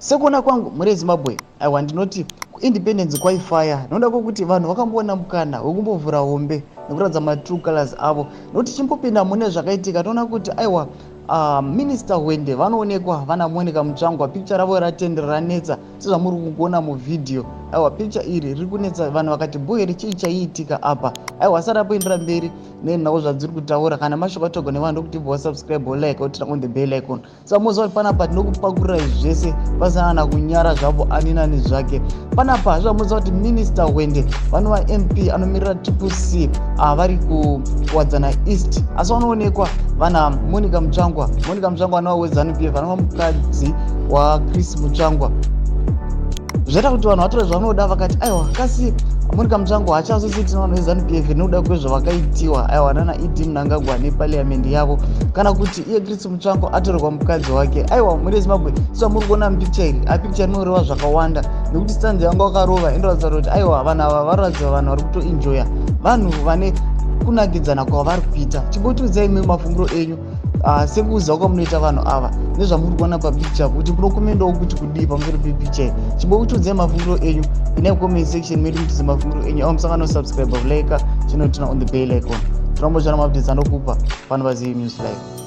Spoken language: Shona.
Sekuona kwangu, mhuri yeZimbabwe, aiwa, ndinoti kuindependence kwaifaya nokuda kwekuti vanhu vakamboona mukana wekumbovhura hombe nekuratidza matrue colors avo. Nokuti chimbopinda mune zvakaitika, toona kuti aiwa, Minister Hwende vanoonekwa vana Monica Mutsvangwa. Picture ravo ratendera ranetsa sezvamuri kuona muvhidhiyo. Aiwa, picture iri riri kunetsa vanhu, vakati bho here, chii chaiitika apa? Aiwa, asati apoendera mberi nenhau zvadziri kutaura kana mashoko atogwa nevanhu, ndokuti bva wasubscribe, like, woturn on the bell icon. Saka moziva kuti panapa tinokupakurira zvese pasina kana kunyara zvapo ani nani zvake. Panapa zvamuziva kuti Minister Hwende vanova MP anomirira Triple C, vari kuWadzana East, asi vanoonekwa vana Monica Mutsvangwa. Monica Mutsvangwa anova weZANU PF, anova mukadzi waChris Mutsvangwa. Zvaita kuti vanhu vatore zvavanoda, vakati aiwa, kasi Monica Mutsvangwa haachasositi nevanhu veZANU PF nekuda kwezvavakaitiwa, aiwa, nana ED Mnangagwa nepariamendi yavo, kana kuti iye Chris Mutsvangwa atorerwa mukadzi wake. Aiwa, muri Zimbabwe, sezvamuri kuona mupicture iri, apicture rinoreva zvakawanda nekuti stanzi yanga wakarova inoratidza kuti aiwa, vanhu ava varatidza vanhu vari kutoenjoya, vanhu vane kunakidzana kwavari kuita. Chimbotiudzai imi mafungiro enyu, sekuziva kwamunoita vanhu ava nezvamuri kuona papicture, kuti munokomendawo kuti kudii pamusoro pepicture iyi. Chimbotiudzai mafungiro enyu ine comment section medu, mutize mafungiro enyu avo. Musangano subscribe, like, chinoturn on the bell icon. Tinombotsvana maupdates anokupa pano paZivi News Live.